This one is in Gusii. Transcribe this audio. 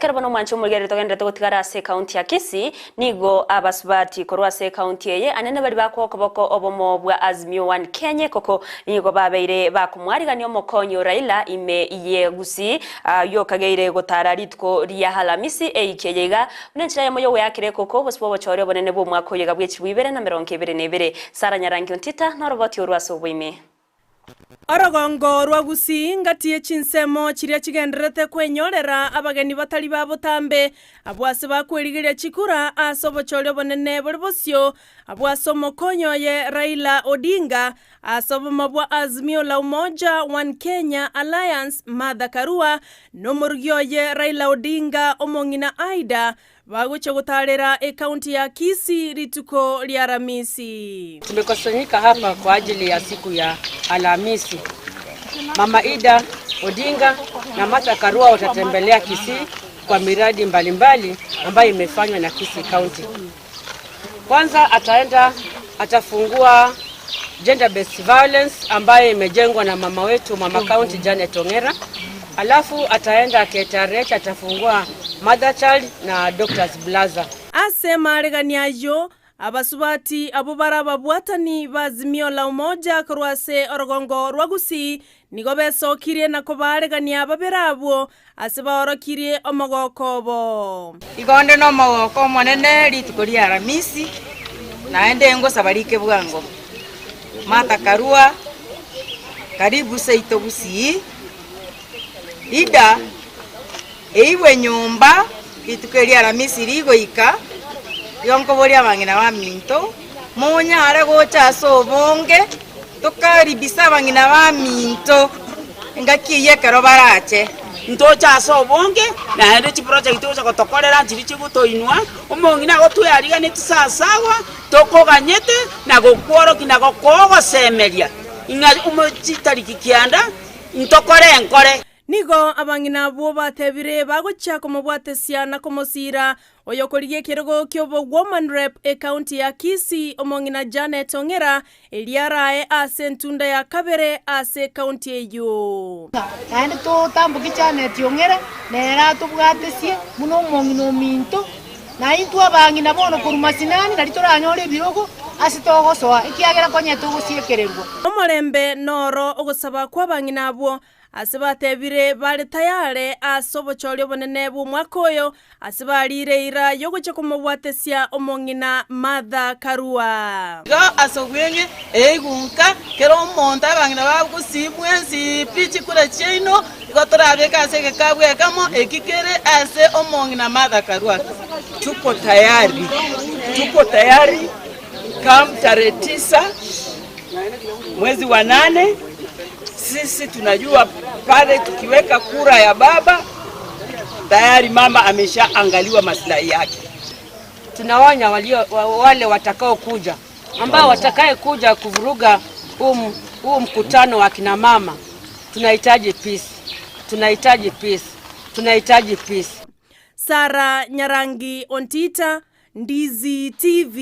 Ekero bono omwanchi omorigereria togendererete gotigara ase ekaunti ya Kisii, nigo abasubati korwa ase ekaunti eye anene baria bakoa okoboko obomo bwa Azimio One Kenya ekoko nigo babeire bakomwarigania omokonyi o Raila ime ye Gusii ayio okageire gotara rituko ria Alamisi eiki eye iga buna enchera eyemo yogoeakera ekoko obosio bw'obochori obonene bw'omwaka oyo iga bw'echibwa ibere na merongo 22. Sarah Nyarangi Ontita noroboti orwo ase oboime. Orogongo rwa Gusii ngati ye chinsemo chiria chigendererete kwenyorera abageni batari ba botambe, abwo ase bakwerigeria chikura ase obochori obonene bore bosio, abwo ase omokonyi oye Raila Odinga, ase obomo bwa Azimio la Umoja One Kenya Alliance Martha Karua, na omorugi oye Raila Odinga omong'ina Ida, Bagochia gotaarera ekaunti ya Kisii rituko ria Aramisi. Tumekusanyika hapa kwa ajili ya siku ya Alhamisi. Mama Ida Odinga na Martha Karua watatembelea Kisii kwa miradi mbalimbali ambayo imefanywa na Kisii County. Kwanza ataenda atafungua gender based violence ambayo imejengwa na mama wetu Mama County Janet Ongera. Alafu ataenda KTRH atafungua Mother Child na Doctors Plaza. Ase amaregani ayio, abasubati abwo bare ababwatani b'Azimio la Umoja korwa ase orogongo rwa Gusii nigo besokirie na kobaaregania babere abwo ase baorokirie omogoko obo. Igo onde nomogoko omonene rituko ria Aramisi, naende ngosaba rike bwango. Martha Karua, karibu seito Gusii, Ida, eigwe nyomba rituko eria Aramisi rigoika, igo nkoboria abang'ina baminto, monyare gocha ase obonge, tokaribise abang'ina baminto engaki eyio ekero barache. Ntoche ase obonge, naende chiproject ogocha gotokorera nchiria chigotoinwa, omong'ina agotweariganetie sasawa, tokoganyete na gokworokia na gokogosemeria ng'a omo chitariki kianda ntokore enkore. Nigo abang'ina abwo batebire bagochia komobwatesia na komosiira oyokorigia ekerogo ki'obowoman rep ekaunti ya Kisii omong'ina Janet Ong'era erio arae ase entunda ya kabere ase ekaunti eyio. Naende totambokie Janet Ong'era nere atobwatesie buna omong'ina ominto, na intwe abang'ina bono korwa masinani nario toranyore ebirogo ase togosoa, ekiagera konya togosiekererwa. Omorembe noro ogosaba kw'abang'ina abwo Ase batebire bare tayare ase obochori obonene bw'omwaka oyo, ase bariire eira y'ogochia komobwatesia omong'ina Martha Karua. Igo ase obweng'e eigunka kera omonto abang'ina bagusii mwensi pi chikura chiaino, igo torabeke ase egekabu ekemo eki kere ase omong'ina Martha Karua. Tuko tayari, tuko tayari come tarehe tisa mwezi wa nane. Sisi tunajua pale tukiweka kura ya baba tayari mama ameshaangaliwa maslahi yake. Tunaonya walio, wale watakao kuja ambao watakaye kuja kuvuruga huu mkutano wa kina mama. Tunahitaji peace, tunahitaji peace, tunahitaji peace. Sarah Nyarangi Ontita, Ndizi TV.